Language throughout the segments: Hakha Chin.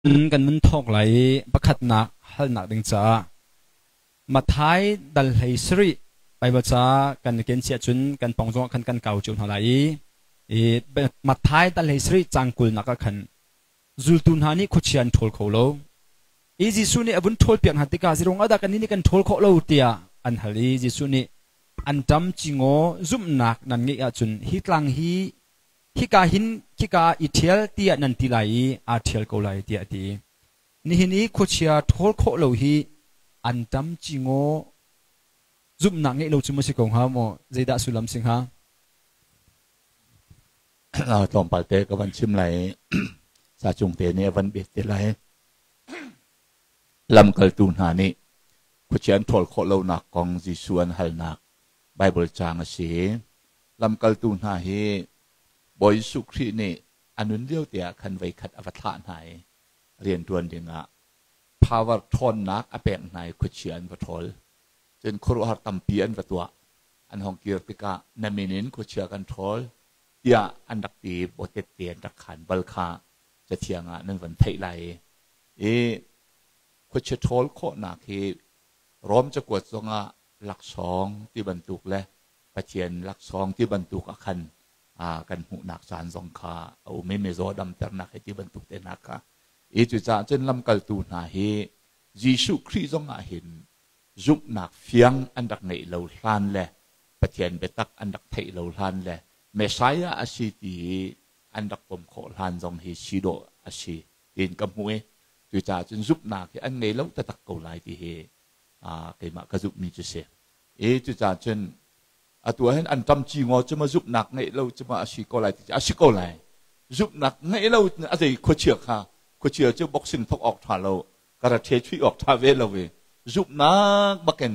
Kan nun thawk lai i pakhatnak halnak ding caah Matthai dal hlei sarih Baibal ca kan ken si ahcun kan pawng zongah khan kan kau cio hna lai i Matthai dal hlei sarih caang kulnak ah khan zultu hna nih khuachia an ṭhawl kho lo. I Jesuh nih a vun ṭhawlpiak hna tikah zeiruang ah dah kannih nih kan ṭhawl khawh lo tiah an hal i Jesuh nih anṭam cingaw zumhnak nan ngeih ahcun hi tlang hi hika hin khika ah i ṭhial tiah nan ti lai i aa ṭhial ko lai tiah a ti. Nihin i khuachia ṭhawl khawh lo hi anṭam cingaw zumhnak ngeih lo cu maw si ko hnga maw zeidah sullam si hnga? Tlawmpal te ka van chim lai i sa cung te nih a van bet te lai. Lamkaltu hna nih khuachia an ṭhawl khawh lonak kong Jesuh an halnak Baibal caang a si. Lamkaltu hna hi Bawi Jesuh Khrih nih a nun lio te ah khan voikhat a va thlah hna i rianṭuan dingah power ṭhawnnak a pek hna i khuachia an va ṭhawl. Cun khuaruahhar tampi an va tuah. An hong kir tikah na min in khuachia kan ṭhawl tiah an rak ti i bawtet te an rak khaan bal kha Cathiang ah nan van theih lai i khuachia ṭhawl khawhnak hi Rom cakuat zongah laksawng ti bantuk le Pathian laksawng ti bantuk ah khan kan hmuhnak caan zong kha a um i mizaw damternak he ti bantuk te hna kha i cucaah cun lamkaltu hna hi Jesuh Khrih zong ah hin zumhnak fiang an rak ngeih lo hlan le Pathian biatak an rak theih lo hlan le Messiah a si ti i an rak pom khawh hlan zong hi si dawh a si tiin ka hmuh i cucaah cun zumhnak hi an ngei lo taktak ko lai ti hi keimah ka zumhmi cu si. I cucaah cun atu ah hin an ṭam ci ngaw cu ma zumhnak ngeih lo cu ma a si ko lai ti a si ko lai. Zumhnak ngeih lo a zei khuachia kha khuachia cu boxing thok awk ṭha lo karate chuih awk ṭha ve lo i zumhnak bakin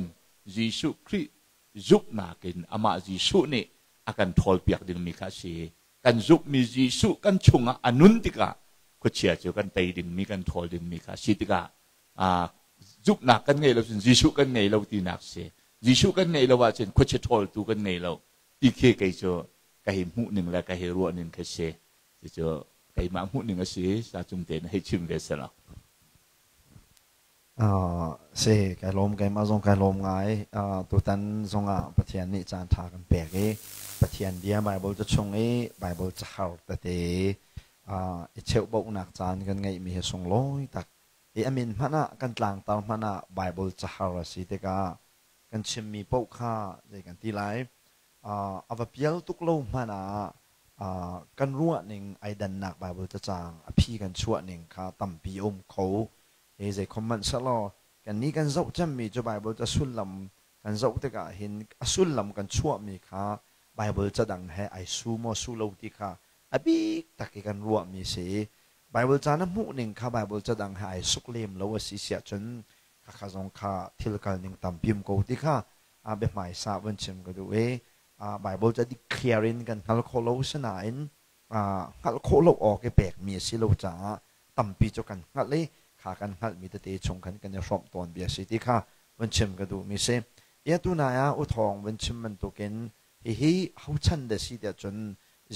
Jesuh Khrih zumhnak in amah Jesuh nih a kan ṭhawlpiak dingmi kha a si. Kan zumhmi Jesuh kan chungah a nun tikah khuachia cu kan tei dingmi kan ṭhawl dingmi kha a si tikah zumhnak kan ngeih lo cun Jesuh kan ngei lo tinak si. Jesuh kan ngeih lo ahcun khuachia ṭhawltu kan ngei lo ti khi kei cu ka hei hmuh ning le ka hei ruah ning khi si. Cucu keimah hmuh ning a si. Sa cung tein hei chim ve selaw. Si, kai lawm keimah zong kai lawm ngai. Tutan zongah Pathian nih caan ṭha kan pek i Pathian bia Baibal ca chung i Baibal cahar tete i cheuhbauhnak caan kan ngeihmi hi sunglawi tak. I a min hmanh ah kan tlangtar hmanh ah Baibal cahar a si tikah kan chimmi paoh kha zei kan ti lai a va pial tuk lo hmanh ah kan ruahning ai dannak Baibal cacang a phi kan chuahning kha tampi a um kho. Hi zeikhom hmanh sehlaw kannih kan zoh cemmi cu Baibal ca sullam kan zoh tikah hin a sullam kan chuahmi kha Baibal ca dang he ai su maw su lo ti kha a bik tak i kan ruahmi si. Baibal ca na hmuhning kha Baibal ca dang he ai suk lem lo a si siah cun khakha zong kha thil kalning tampi um ko ti kha biahmaisa vun chim ka duh i Baibal ca dik clear in kan hngal kho lo sinain hngalh khawh lo awk i pekmi a si lo caah tampi cu kan hngalh i kha kan hngalhmi tete chung khan kan i hrawmh tawn bia a si ti kha vun chim ka duhmi si. Ia tu nai ah uthawng vun chim bantukin hihi hochan da si tiah cun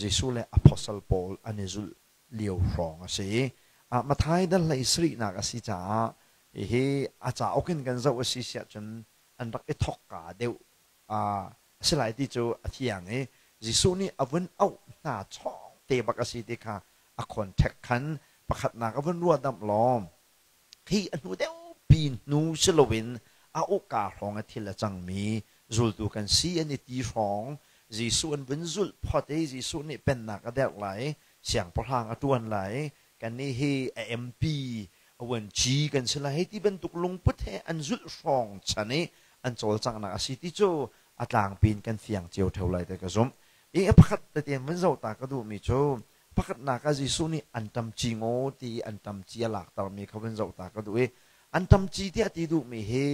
Jesuh le apostle pawl an i zulh lio hrawng a si. Matthai dal hlei sarihnak a si caah hihi a cauk in kan zoh a si siah cun an rak i thawkka deuh a si lai ti cu a thiang i Jesuh nih a vun auh hna chawng te bak a si ti kha a contact khan pakhatnak a vun ruahdamh law hi a hnu deuh pi hnu si loin a uka hrawng a thil a cangmi zultu kan si an i ti hrawng Jesuh an vun zulh phot i Jesuh nih pennak a derh lai siangpahrang a ṭuan lai kannih hi a MP a vuanci kan si lai hei ti bantuk lungput he an zulh hrawng chan i an cawlcanghnak a si ti cu a tlangpi in kan fiang cio theo lai ti ka zumh. I a pakhat tete in vun zoh ta ka duhmi cu pakhatnak ah Jesuh nih anṭam ci ngaw ti i anṭam ci a laktermi kha vun zoh ta ka duh i anṭam ci tiah ti duhmi hi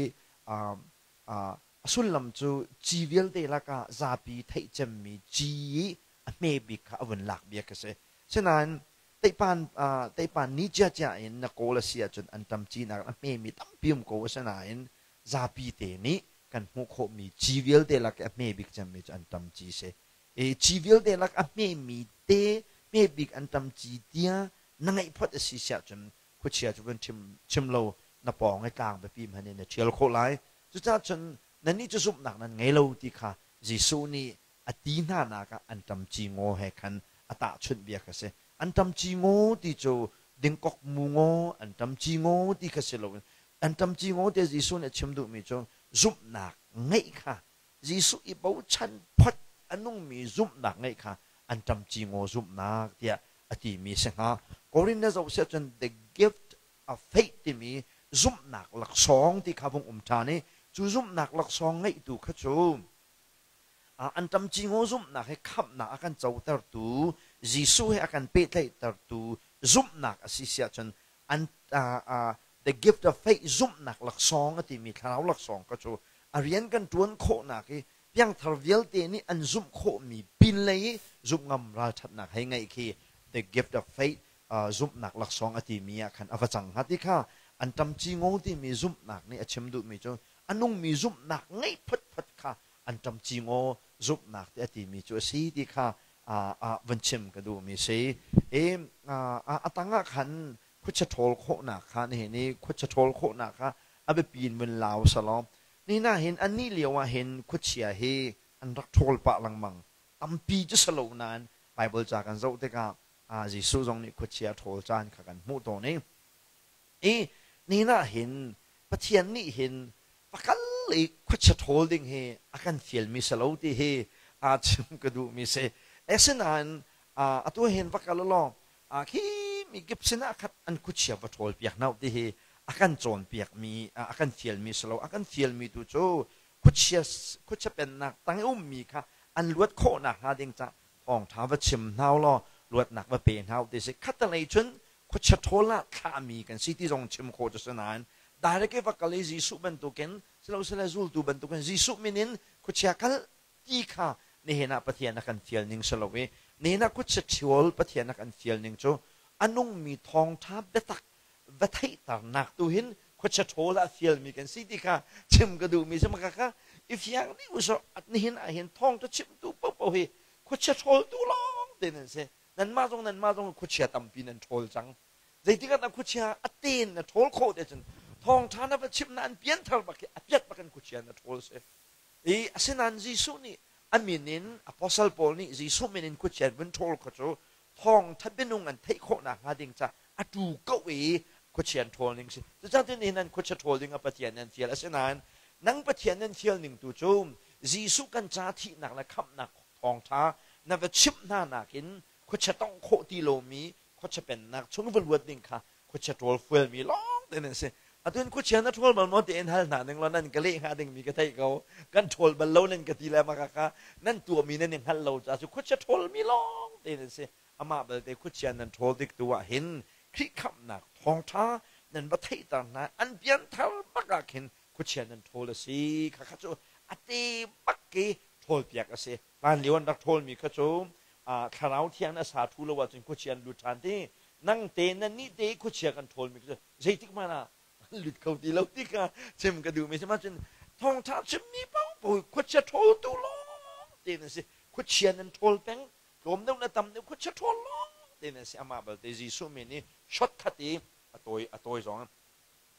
a sullam cu ci vialte lakah zapi theih cemmi ci i a hme bik kha a vun lak bia khi si. Sinain Teipan teipan ni ciacia in na kawl a si ahcun anṭam cinak a hmemi tampi um ko asinain zapi te nih kan hmuh khawhmi ci vialte lak i a hme bik cemmi cu anṭam ci si. I ci vialte lak a hmemi te hme bik anṭam ci tia na ngeih phot a si siah cun khuachia cu vun chim chim lo na pawng i tlang biapi hmanh in na ṭhial khawh lai. Cucaah cun nannih cu zumhnak nan ngei lo ti kha Jesuh nih a ti hna nak ah anṭam ci ngaw he khan a tahchunh bia kha si. Anṭam ci ngaw ti cu dingkok mu ngaw anṭam ci ngaw ti kha si loin anṭam ci ngaw tiah Jesuh nih a chim duhmi cu zumhnak ngeih kha Jesuh i bochan phot a nungmi zumhnak ngeih kha anṭam ci ngaw zumhnak tiah a timi a si hnga. Korin na zoh siah cun the gift of faith timi zumhnak laksawng ti kha vung um ṭhan i cu zumhnak laksawng ngeihtu kha cu Anṭam ci ngaw zumhnak hi khamhnak a kan cotertu, Jesuh he a kan pehtlaihtertu zumhnak a si si ahcun an the gift of faith zumhnak laksawng a timi thlarau laksawng kha cu a rian kan ṭuan khawhnak i piangthar vialte nih an zumh khawhmi pinlei i zumh ngam ralṭhatnak hei ngeih khi the gift of faith zumhnak laksawng a timi ah khan a va cang hnga ti kha anṭam ci ngaw timi zumhnak nih a chim duhmi cu a nungmi zumhnak ngeih phutphut kha anṭam ci ngaw zumhnak ti a timi cu a si ti kha van chim ka duhmi si. I a tang ah khan khuachia ṭhawl khawhnak kha nihin i khuachia ṭhawl khawhnak kha a biapi in vun lau selaw nihin ah hin annih lio ah hin khuachia hi an rak ṭhawl pah lengmang tampi cu si lo nain Baibal ca kan zoh tikah Jesuh zong nih khuachia ṭhawl caan kha kan hmuh tawn i I nihin ah hin Pathian nih hin va kal i khuachia ṭhawl ding hi a kan fialmi si lo ti hi aa chim ka duhmi si. Asinain atu hin va kal law khi mi kip sinah khat an khuachia va ṭhawl piak hna ti hi a kan cawnpiakmi a kan fialmi si lo. A kan fialmi tu cu khuachia khuachia pennak tang i ummi kha an luat khawh nakhnga ding cah thawngṭha va chim hna u law luatnak va pe hna u ti si. Khatalei cun khuachia ṭhawl ah thlahmi kan si ti zong chim khawh cu si nain direct i va kal i Jesuh bantukin silosile zultu bantukin Jesuh min in khuachia kal ti kha nihin ah Pathian a kan fial ning si lo i nihin ah khuachia ṭhawl Pathian a kan fial ning cu a nungmi thawngṭha biatak va theihternak tu hin khuachia ṭhawl ah fialmi kan si ti kha chim ka duhmi si maka kha i fiang dih usawh nihin ah hin thawngṭha chimtu paohpaoh hi khuachia ṭhawltu lawng te nan si. Nanmah zong nanmah zong khuachia tampi nan ṭhawl cang. Zeitik ah dah khuachia a ten na ṭhawl khawh te cun thawngṭha na va chimh na an pianthar bak hi a piat bak in khuachia na ṭhawl si. I asinain Jesuh nih a min in apostle Paul nih Jesuh min in khuachia vun ṭhawl kha cu thawngṭha bianung an theih khawh nakhnga ding ca a tu ko i khuachia an ṭhawl ning si. Cucaah cun nihin an khuachia ṭhawl ding a Pathian nan fial. Asinain nang Pathian nan fial ning tu cu Jesuh kan ca thihnak le khamhnak thawngṭha na va chimh hna nakin khuachia tongh khawh ti lomi khuachia pennak chung va luat ding kha khuachia ṭawl fualmi lawng te nan si. Atu in khuachia na ṭhawl bal maw tiin hal hna ning law nan ka leh hnga dingmi ka theih ko. Kan ṭhawl bal lo nan ka ti le maka kha nan tuahmi nan i hngalh lo caah cu khuachia ṭhawlmi lawng te nan si. Amah belte khuachia nan ṭhawl tik tu ah hin Khrih khamhnak thawngṭha nan va theihter hna an pianthar bak ah khin khuachia nan ṭhawl a si. Khakha cu a te bak i ṭhawlpiak a si. Hlanlio an rak ṭhawlmi kha cu thlarau thiang na sa ṭhu lo ahcun khuachia an lut ṭhan ti. Nang te nan nih te khuachia kan ṭhawlmi kha cu zeitik hmanh ah an lut kho ti lo ti kha chim ka duhmi si. Cun thawngṭha chimmi paohpaoh khuachia ṭhawltu lawng te nan si. Khuachia nan ṭhawl peng, tlawm deuh na tam deuh khuachia ṭhawl lawng te nan si. Amah balte Jesuh min i shot khat i a tawi a tawi zong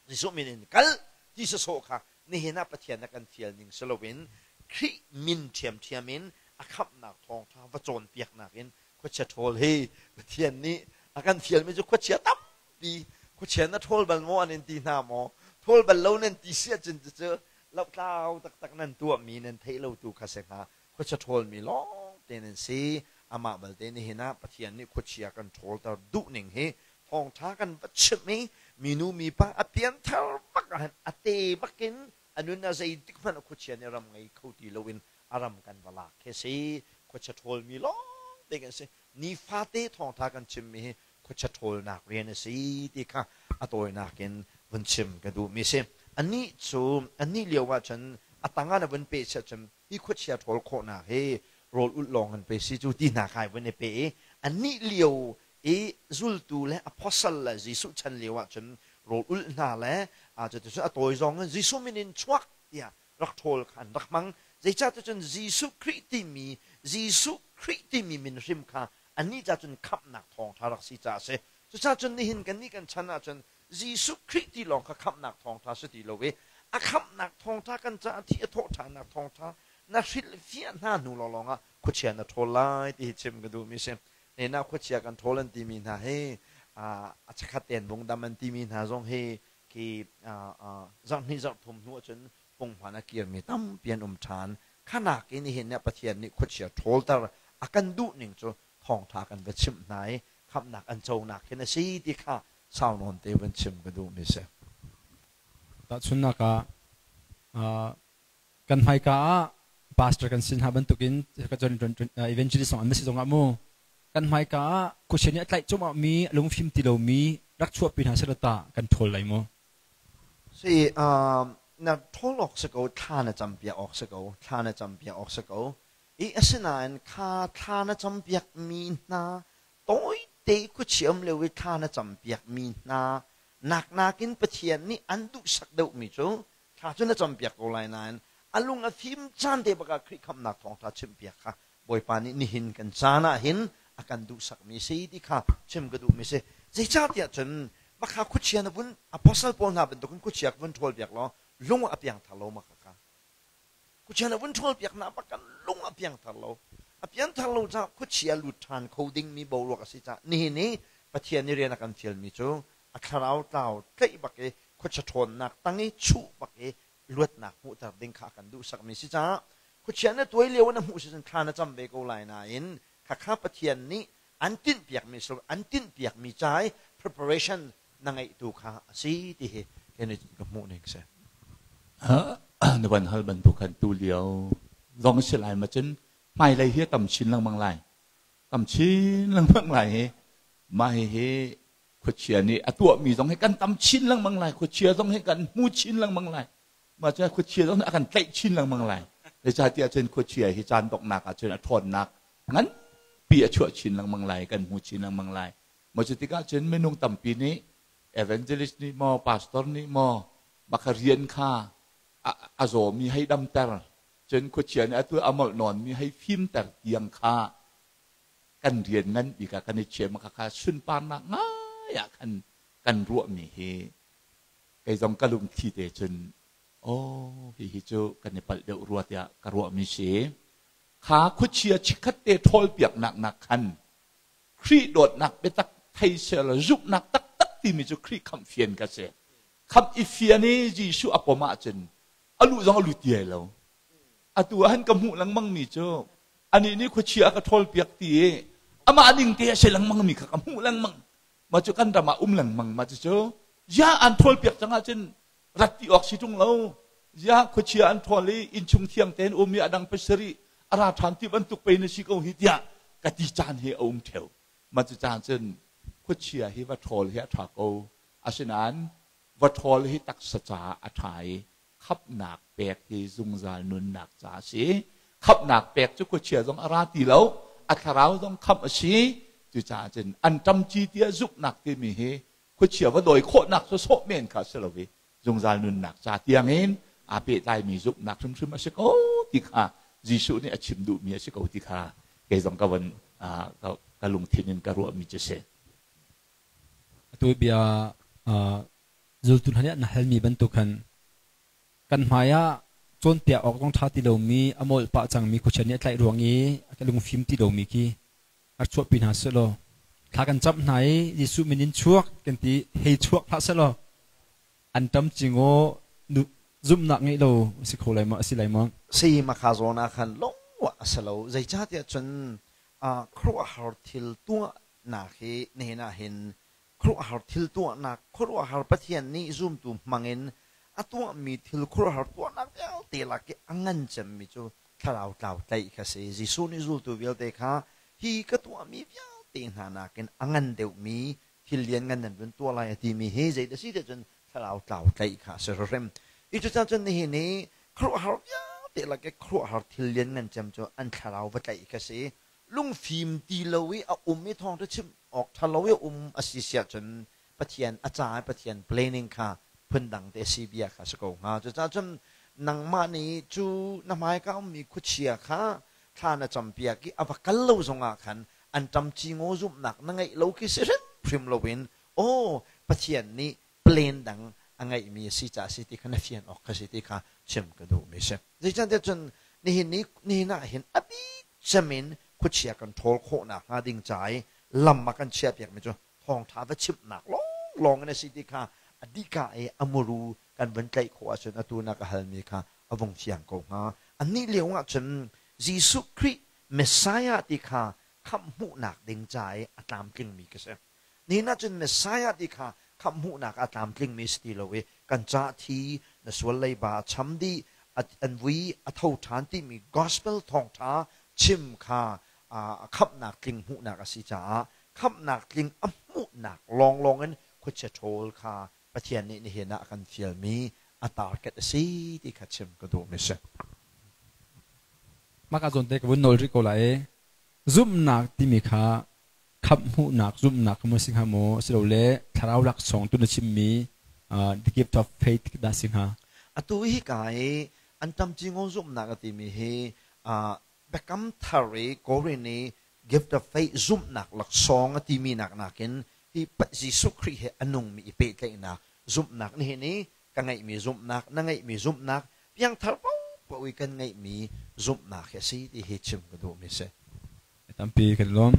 Jesuh min in kal ti sawsawh kha nihin ah Pathian a kan fial ning si loin Khrih min ṭhiamṭhiam in a khamhnak thawngṭha va cawnpiaknak in khuachia ṭhawl hi Pathian nih a kan fialmi cu khuachia tampi khuachia na ṭhawl bal maw an in ti hna maw ṭhawl bal lo nan ti si ahcun cucu lohtlau taktak nan tuahmi nan theih lo tu kha si hnga khuachia ṭhawlmi lawng te nan si. Amah balte nihin ah Pathian nih khuachia kan ṭhawlter duh ning hi thawngṭha kan va chimh i minu mipa a pianthar bak ah hin a te bakin a nun a zeitik hmanh khuachia nih ram ngei kho ti loin a ram kan va lak khi si. Khuachia ṭhawlmi lawng te kan si. Nifate thawngṭha kan chimmi hi khuachia ṭhawlnak rian a si ti kha a tawinak in vun chim ka duhmi si. Anih cu anih lio ah cun a tang ah na vun peh chiah cun hi khuachia ṭhawl khawhnak hi rawl ulh lawng an pe si cu ti hna kha vun i pe i anih lio i zultu le apostle le Jesuh chan lio ah cun rawl ulh hna le cuticun a tawi zong in Jesuh min in chuak tiah rak ṭhawl kha an rak hmang. Zeicahtiah cun Jesuh Khrih timi Jesuh Khrih timi min hrim kha annih ca cun khamhnak thawngṭha rak si caah a si. Cucaah cun nihin kannih kan chan ahcun Jesuh Khrih ti lawng kha khamhnak thawngṭha si ti lo i a khamhnak thawngṭha kan caah thi a thawhṭhannak thawngṭha na hrilhfiah hna hnu lawnglawng ah khuachia na ṭhawl lai ti hi chim ka duhmi si. Nena khuachia kan ṭhawl an timi hna hi a chakhat tein vungdam an timi hna zong hi khi zarhhnih zarhthum hnu ahcun punghman a kirmi tampi an um ṭhan. Khanak in nihin ah Pathian nih khuachia ṭhawlter a kan duh ning cu thawngṭha kan va chimh hna i khamhnak an conak hin a si ti kha sau nawn te van chim ka duhmi si. Tahchunhnak ah kan hmaika ah pastor kan sin hna bantukin evangelist zong an si zongah mu kan hmaika ah khuachia nih a tlaih cuahmah mi lungfim ti lomi rak chuahpi hna seh ta kan ṭhawl lai mu. Si na ṭhawl awk si ko thla na campiak awk si ko thla na campiak awk si ko i asinain kha thla na campiak mi hna tawite khuachia um lio i thla na campiak mi hna nak nakin Pathian nih an duhsak deuhmi cu thla cu na campiak ko lai nain a lung a fim caan te bak ah Khrih khamhnak thawngṭha chimpiak kha Bawipa nih nihin kan caan ah hin a kan duhsakmi si ti kha chim ka duhmi si. Zeicahtiah cun makha khuachia na vun apostle pawl hna bantukin khuachia ka vun ṭhawl piak law lung a piangthar lo maka kha. Khuachia na vun ṭhawl piak hna bak kan lung a piangthar lo. A piangthar lo caah khuachia lut ṭhan kho dingmi boruak a si caah nihin i Pathian nih rian a kan fialmi cu a thlarau tlau tlaih bak i khuachia ṭhawnnak tang i chuh bak i luatnak hmuhter ding kha a kan duhsakmi si caah khuachia na tuai lio na hmuh si cun thla na cam ve ko lai nain khakha Pathian nih an tinhpiakmi sur an tinhpiakmi ca i preparation na ngeih tu kha a si ti hi kei nih ka hmuh ning si. Na van hal bantuk khan tu lio zong si lai ma cun hmailei hi a tam chin lengmang lai tam chin lengmang lai hi mah hihi khuachia nih a tuahmi zong hi kan tam chin lengmang lai khuachia zong hi kan hmu chin lengmang lai mah cu khuachia zong nih a kan tlaih chin lengmang lai zeicahtiah cun khuachia hi caan donghnak ah cun a ṭhawnnak nganpi a chuah chin lengmang lai kan hmu chin lengmang lai maw cu tikah cun minung tampi nih evangelist nih maw pastor nih maw maka rian kha a zawmi hei damter cun khuachia nih atu a molh nawnmi hei fimter tiang kha kan rian ngan bik ah kan i chiah ma kha sunparnak ngai ah khan kan ruahmi hi kei zong ka lungthli te cun oh hihi cu kan i palh deuh rua tiah ka ruahmi si kha khuachia chikkhat te ṭhawl piaknak nak khan Khrih dawtnak biatak thei sel zumhnak taktak timi cu Khrih khamh fian ka si khamh i fian i Jesuh a pom ahcun a luh zong a lut ti lo atu ah han ka hmuh lengmang mi cu anih nih khuachia a ka ṭhawl piak ti i amah ning te a si lengmang mi kha ka hmuh lengmang mah cu kan ram ah um lengmang mah cucu ziah an ṭhawl piak cang ahcun rat ti awk si ṭung lo ziah khuachia an ṭhawl i innchung thiang tein um i a dang pasarih a ra ṭhan ti bantuk pei na si ko hi tiah ka ti caan hi a um ṭheo mah cu caan cun khuachia hi va ṭhawl hi a ṭha ko asinain va ṭhawl hi taksa caah a ṭha i khamhnak pek hi zungzal nunnak ca a si. Khamhnak pek cu khuachia zong a ra ti lo, a thlarau zong khamh a si. Cucaah cun an ṭamci tiah zumhnak timi hi khuachia va dawi khawhnak sawsawh men kha si lo i zungzal nunnak ca tiangin aa pehtlaimi zumhnak hrimhrim a si ko ti kha Jesuh nih a chim duhmi a si ko ti kha kei zong ka von ka lungthin in ka ruahmi cu si. Atu bia Zultu hna nih an halmi bantuk khan kan hmai ah cawnpiak awk zong ṭha ti lomi a molh pah cangmi khuachia nih a tlaih ruang i a lungfim ti lomi khi rak chuahpi hna sehlaw thla kan camh hna i Jesuh min in chuak kan ti hei chuak hlah sehlaw an ṭam cingaw zumhnak ngeih lo a si kho lai maw a si lai maw? Si makha zawn ah khan lungwah a si lo zeicahtiah cun khuaruahhar thil tuahnak hi nihin ah hin khuaruahhar thil tuahnak khuaruahhar Pathian nih zumtu hmangin a tuahmi thil khuaruahhar tuahnak vialte lak i a ngan cemmi cu thlarau tlau tlaih kha si. Jesuh nih zultu vialte kha hi ka tuahmi vialte hna nakin a ngan deuhmi thil lianngan nan vun tuah lai a timi hi zeidah si cun thlarau tlau tlaih kha a si hrimhrim. I cucaah cun nihin i khuaruahhar vialte lak i khuaruahhar thil lianngan cem cu an thlarau va tlaih kha si. Lungfim ti lo i a um i thawngṭha chim awk ṭha lo i um a si siah cun Pathian a ca i Pathian planning kha phundang te si bia kha si ko hnga. Cucaah cun nangmah nih cu na hmaika ummi khuachia kha thla na campiak i a va kal lo zongah khan an ṭamci ngaw zumhnak na ngeih lo khi si hrimhrim loin aw Pathian nih Plan dang a ngeihmi a si caah si ti kha na fian awk kha si ti kha chim ka duhmi si. Zeicahtiah cun nihin ni nihin ah hin a bik cem in khuachia kan ṭhawl khawhnak hnga ding ca i lam a kan chiahpiakmi cu thawngṭha va chimhnak lawnglawng in a si ti kha a dika i a muru kan vun tlaih khawh ahcun atu na ka halmi kha a vung fiang ko hnga. Annih lio ah cun Jesuh Khrih Messiah ti kha khamh hmuhnak ding ca i a tlamtlingmi ka si. Nihin ah cun Messiah ti kha khamh hmuhnak ah a tlamtlingmi si ti lo i kan cah thi na sual leiba a cham dih an vui a tho ṭhan timi gospel thawngṭha chim kha khamhnak tling hmuhnak a si caah khamhnak tling a hmuhnak lawnglawng in khuachia ṭhawl kha Pathian nih nihin ah a kan fialmi a target a si ti kha chim ka duhmi si. Mah ka zawn te ka vun nawl rih ko lai i zumhnak timi kha khamh hmuhnak zumhnak kha maw si hnga maw asilole thlarau laksawng tu na chimmi the gift of faith dah si hnga? Atu hi ka i an tam cingaw zumhnak a timi hi biakam thar i Korin i gift of faith zumhnak laksawng a timi nak nakin hi Jesuh Khrih he a nungmi i pehtlaihnak zumhnak nihin i ka ngeihmi zumhnak na ngeihmi zumhnak piangthar paohpaoh i kan ngeihmi zumhnak hi a si ti hi chim ka duhmi si. Tampi kan i lawm.